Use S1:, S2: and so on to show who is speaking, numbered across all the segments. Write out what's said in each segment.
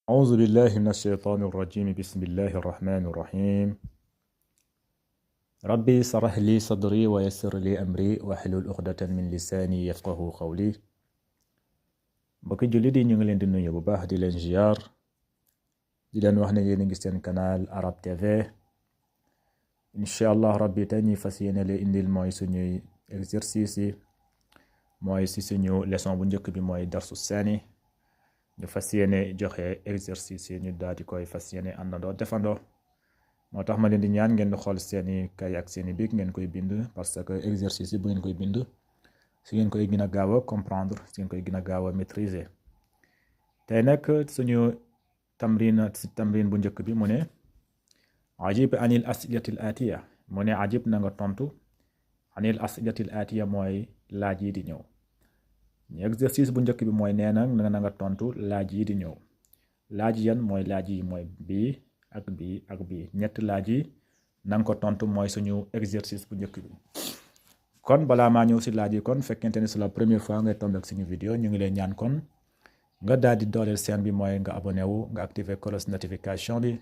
S1: أعوذ بالله من الشيطان الرجيم بسم الله الرحمن الرحيم ربي اشرح لي صدري ويسر لي أمري واحلل عقدة من لساني يفقهوا قولي mbokki jullit yi ñu ngi leen di nuyu bu baax di leen ziar di leen wax ne yéen a ngi seen canal Arab TV incha allah rabbi tey ñuy fas yéene leen indil mooy suñuy exercice yi mooy si suñu leçon bu njëkk bi mooy darsu saani ñu fas yéene joxe exercice yi ñu daal di koy fas yéene àndandoo defandoo moo tax ma leen di ñaan ngeen di xool seeni kay ak seeni bic ngeen koy bind parce que exercice yi bu ngeen koy bind si ngeen koy gën a gaaw a comprendre si ngeen koy gën a gaaw a maîtriser tey nag suñu tamrin bu njëkk bi mu ne ajib anil asilatil atiya mu ne ajib na nga tontu anil asilatil atiya mooy laaj yi di ñëw ñu exercice bu njëkk bi mooy nee na nga tontu laaj yi di ñëw laaj yan mooy laaj yi mooy bii ak bii ak bii ñetti laaj yi na nga ko tontu mooy suñu exercice bu njëkk bi kon balaa maa ñëw si laaj yi kon fekkente ni c'est la première fois ngay tombé ak suñu vidéo ñu ngi lay ñaan kon nga daal di dooleel chaîne bi mooy nga abonné wu nga activer cloche notification bi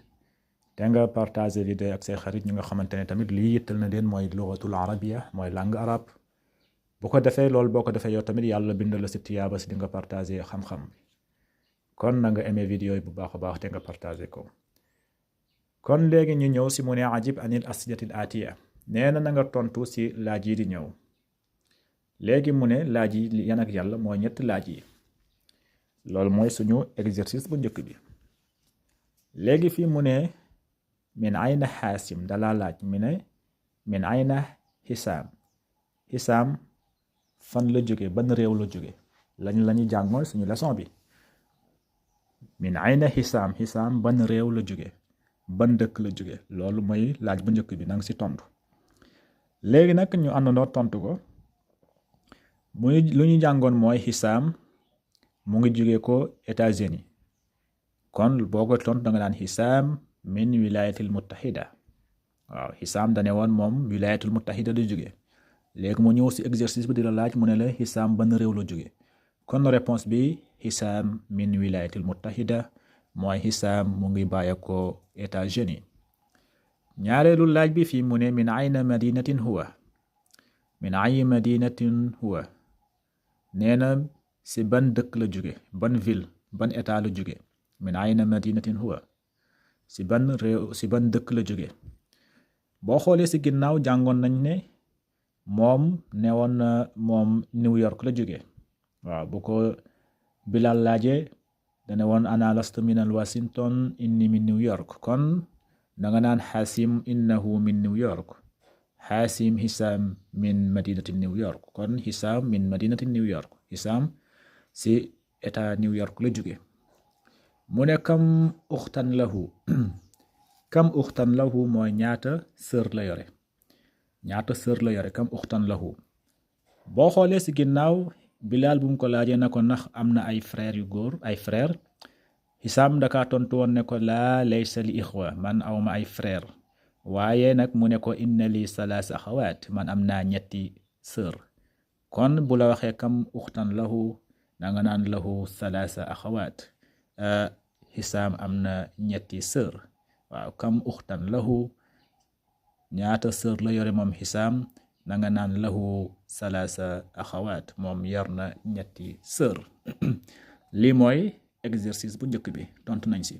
S1: te nga partager vidéo ak say xarit ñu nga xamante ne tamit lii yittal na leen mooy lugatul arabia mooy langue arabe bu ko defee loolu boo ko defee yow tamit yàlla bindal la si tiyaaba si di nga partager xam-xam bi kon na nga aimé vidéo yi bu baax a baax te nga partager ko kon léegi ñu ñëw si mu ne ajib anil asilatil atiya nee na nga tontu si laaj yi di ñëw léegi mu ne laaj yi yan ak yàlla mooy ñetti laaj yi loolu mooy suñu exercice bu njëkk bi léegi fii mu ne min ayna xaasim dalaa laaj mu ne min ayna xisaam xisaam fan la jóge ban réew la jóge lañu jàngoon suñu leçon bi min ayna xisaam xisaam ban réew la jóge ban dëkk la jóge loolu mooy laaj bu njëkk bi nanga si tontu léegi nag ñu àndandoo tontu ko muy lu ñu jàngoon mooy xisaam mu ngi jóge ko États-Unis kon boo ko tontu da nga naan xisaam min wilayatil muttahida waaw xisaam dane woon moom wilayatul muttahida la jóge léegi mu ñëw si exercice bi di la laaj mu ne la xisaam ban réew la jóge kon réponse bi xisaam min wilayatil muttahida mooy xisaam mu ngi bàyyeekoo États-Unis ñaareelu laaj bi fii mu ne min ayna madinatin huwa min ay madinatin huwa nee na si ban dëkk la jóge ban ville ban état la jóge min ayna madinatin huwa si ban réew si ban dëkk la jóge boo xoolee si ginnaaw jàngoon nañ ne moom newoon na moom New York la jóge waaw bu ko Bilal laajee dane woon ana lastu min al Washington inni min New York kon da nga naan xaasim innahu min New York xaasim xisaam min madinati New York kon xisaam min madinati New York xisaam si état New York la jóge mu ne kam uxtan lahu kam uxtan lahu mooy ñaata sœur la yore ñaata sœur la yore kam uxtan lahu boo xoolee si ginnaaw Bilal bu mu ko laajee na ko ndax am na ay frère yu góor ay frère xisaam daka tontu woon ne ko laa laysa li ixwa man awma ay frère waaye nag mu ne ko inna li salaasa axawaat man am naa ñetti sœur kon bu la waxee kam uxtan lahu da nga naan lahu salaasa axawaat xisaam am na ñetti sœur waaw kam uxtan lahu ñaata sœur la yore moom xisaam da nga naan lahu salaasa axawaat moom yor na ñetti sœur lii mooy exercice bu njëkk bi tontu nañ si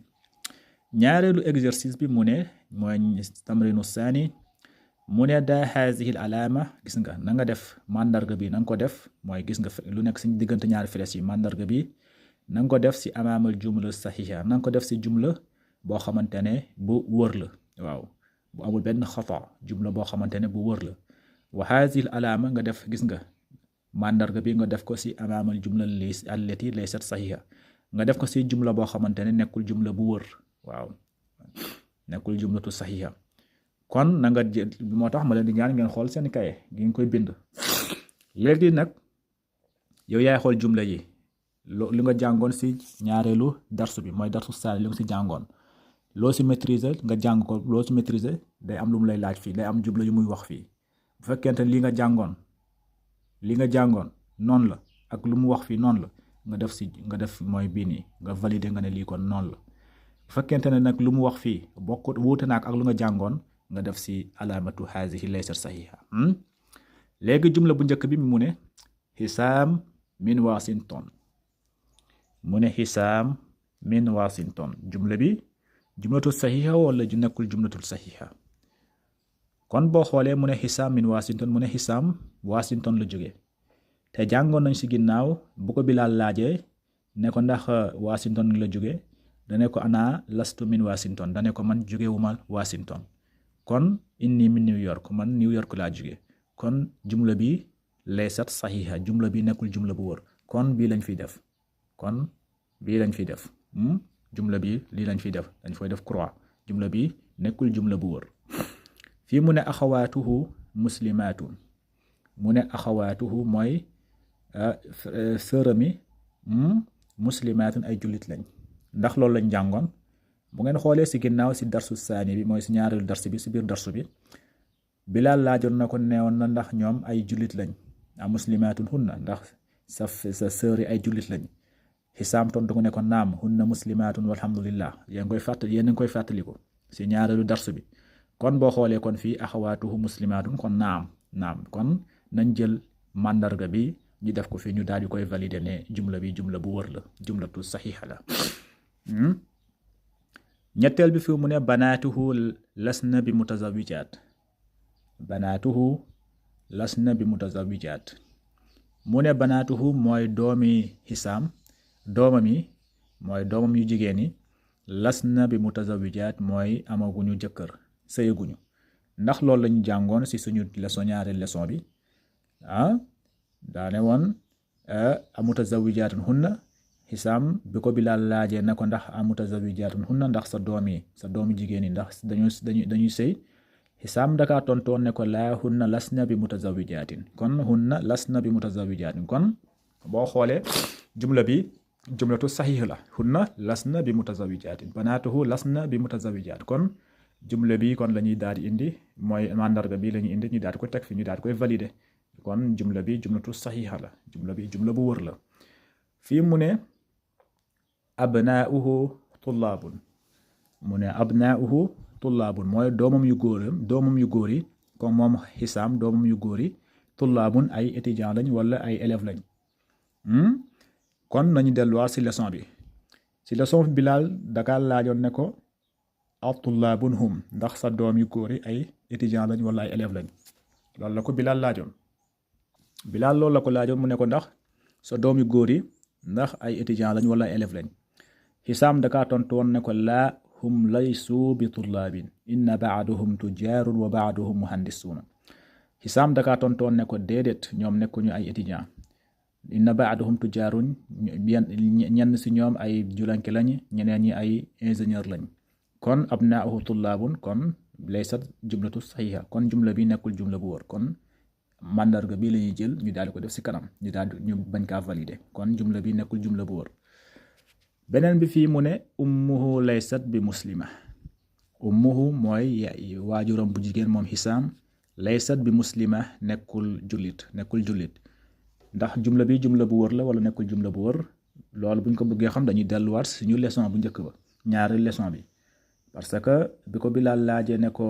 S1: ñaareelu exercice bi mu ne mooy tamrinu saani mu ne daa hazihi al alaama gis nga na nga def mandarga bi na nga ko def mooy gis nga lu nekk si diggante ñaari flèche yi mandarga bi na nga ko def si amaamal jumla saxiixa na nga ko def si jumla boo xamante ne bu wër la waaw bu amul benn xata jumla boo xamante ne bu wër la wa hazihi al alaama nga def gis nga mandarga bi nga def ko si amaamal jumla allati laysat saxiixa nga def ko si jumla boo xamante ne nekkul jumla bu wër waaw nekkul jumlatu saxiixa kon na nga moo tax ma leen di ñaan ngeen xool seen kaye gi nga koy bind léegi nag yow yaay xool jumla yi lu nga jàngoon si ñaareelu darsu bi mooy darsu saani li nga si jàngoon loo si maîtriser nga jàng ko loo si maîtriser day am lu mu lay laaj fii day am jumla yu muy wax fii bu fekkente li nga jàngoon noonu la ak lu mu wax fii noonu la nga def mooy bii nii nga valider nga ne lii kon noonu la bu fekkente ne nag lu mu wax fii bokkut wuute naak ak lu nga jàngoon nga def si alaamatu haadihi laysat saxiixa. léegi jumla bu njëkk bi mu ne Hisaam min Washington. mu ne Hisaam min Washington jumla bi jumlatul saxiixa wala ju nekkul jumlatul saxiixa. kon boo xoolee mu ne Hisaam min Washington mu ne Hisaam Washington la jóge te jàngoon nañ si ginnaaw bu ko Bilaal laajee ne ko ndax Washington la jóge dane ko ana lastu min Washington dane ko man jógewuma Washington. kon inni min New York man New York laa jóge kon jumla bi laysat saxiixa jumla bi nekkul jumla bu wër kon bii lañ fiy def jumla bi lii lañ fiy def dañ fay def croix jumla bi nekkul jumla bu wër. fii mu ne axawaatuhu muslimaatun mu ne axawaatuhu mooy sërami muslimaatun ay jullit lañ ndax loolu lañ jàngoon bu ngeen xoolee si ginnaaw si darsu saani bi mooy si ñaareelu darsu bi si biir darsu bi Bilaal laajoon na ko neewoon na ndax ñoom ay jullit lañ a muslimaatun hunna ndax sa sëri ay jullit lañ. Hisaam tontu ko ne ko naam hunna muslimaatun walhamdulillah yéen ngi koy fàttaliku si ñaareelu darsu bi. kon boo xoolee kon fii axawaatuhu muslimaatun kon naam kon nañ jël màndarga bi ñu def ko fii ñu daal di koy valider ne jumla bi jumla bu wër la jumlatu saxiixa la. ñetteel bi fii mu ne banaatuhu lasna bi mutazawijaat mu ne banaatuhu mooy doomi Hisaam doomam yu jigéen yi lasna bi mutazawijaat mooy amaguñu jëkkër sëyaguñu ndax loolu lañu jàngoon si suñu ñaari leçon bi daane woon amutazawijaatun hunna Hisaam bi ko Bilaal laajee na ko ndax amutazawijaatun hunna ndax sa doomi jigéen yi ndax dañuy sëy Hisaam dakaa tontoon ne ko laa hunna lasna bi mutazawijaatin kon hunna lasna bi mutazawijaatin kon boo xoolee jumla bi jumlatu saxiix la hunna lasna bi mutazawijaatin banaatuhu lasna bi mutazawijaat kon jumla bi kon la ñuy daal di indi mooy mandarga bi la ñuy indi ñu daal di ko teg fi ñu daal di koy valider kon jumla bi jumlatu saxiixa la jumla bi jumla bu wër la. fii mu ne abnaauhu tullaabun mooy doomam yu góor yi comme moom Hisaam doomam yu góor yi tullaabun ay étudiant lañ wala ay élève lañ. kon nañu delluwaat si leçon bi Bilaal dakaa laajoon ne ko atullaabun hum ndax sa doom yu góor yi ay étudiant lañ wala ay élève lañ loolu la ko Bilaal laajoon loolu la ko laajoon mu ne ko ndax sa doom yu góor yi ndax ay étudiant lañ wala ay élève lañ. Hisaam dakaa tontu woon ne ko laa hum laysu bi tullaabin inna baaduhum tujaarun wa baaduhum muhandisuuna. Hisaam dakaa tontu woon ne ko déedéet ñoom nekkuñu ay étudiant inna baaduhum tujaarun ñenn si ñoom ay julanke lañ ñeneen ñi ay ingénieur lañ kon abnaahu tullaabun kon laysat jumlatu saxiixa kon jumla bi nekkul jumla bu wër kon mandarga bi la ñuy jël ñu daal di ko def si kanam ñu bañ kaa valider kon jumla bi nekkul jumla bu wër. beneen bi fii mu ne ummuhu laysat bi muslima ummuhu mooy waajuram bu jigéen moom Hisaam laysat bi muslima nekkul jullit ndax jumla bi jumla bu wër la wala nekkul jumla bu wër loolu buñ ko bëggee xam dañuy delluwaat suñu leçon bu njëkk ba ñaari leçon bi parce que bi ko Bilaal laajee ne ko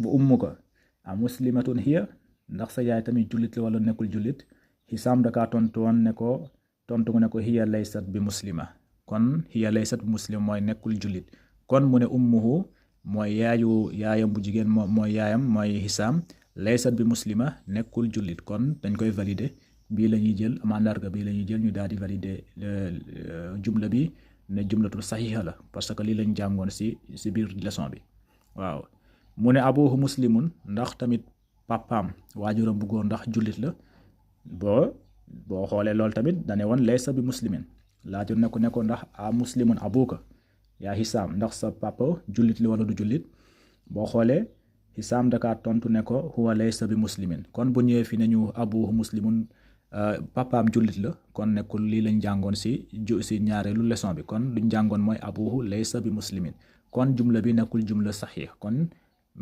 S1: bu ummu ko a muslimatun hiya ndax sa yaay tamit jullit la wala nekkul jullit Hisaam dakaa tontu ne ko hiya laysat bi muslima kon hiya laysat bi muslima mooy nekkul jullit kon mu ne ummuhu mooy yaayam bu jigéen mooy yaayam mooy Hisaam laysat bi muslima nekkul jullit kon dañ koy valider bii la ñuy jël mandarga bii la ñuy jël ñu daal di valider jumla bi ne jumlatul saxiixa la parce que lii lañ jàngoon si biir leçon bi waaw. mu ne abuhu muslimun ndax tamit papaam waajuram bu góor ndax jullit la boo xoolee loolu tamit dane woon laysa bi muslimin laajoon ne ko ndax a muslimun abuka yaa Hisaam ndax sa papa jullit la wala du jullit boo xoolee Hisaam dakaa tontu ne ko huwa laysa bi muslimin kon bu ñëwee fi nañu abuhu muslimun papaam jullit la kon nekkul lii lañ jàngoon si ñaareelu leçon bi kon luñ jàngoon mooy abuhu laysa bi muslimin kon jumla bi nekkul jumla saxiix kon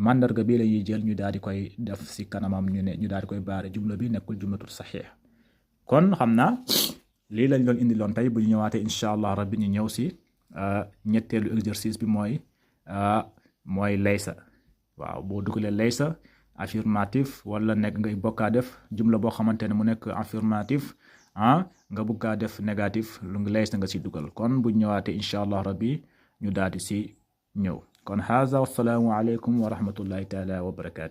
S1: mandarga bi la ñuy jël ñu daal di koy def si kanamam ñu daal di koy baare jumla bi nekkul jumlatul saxiix. kon xam naa lii lañ doon indi loon tey bu ñu ñëwaatee incha allah rabbi ñu ñëw si ñetteelu exercice bi mooy laysa. waaw boo dugalee laysa affirmatif wala nekk ngay bokkaa def jumla boo xamante ne mu nekk affirmatif nga bëgg kaa def négatif lu ngi laysa nga si dugal. kon bu ñëwaatee incha allah rabbi ñu daal di si ñëw. kon haza wassalaamu aleykum wa rahmatullahi taala wa barakaatu.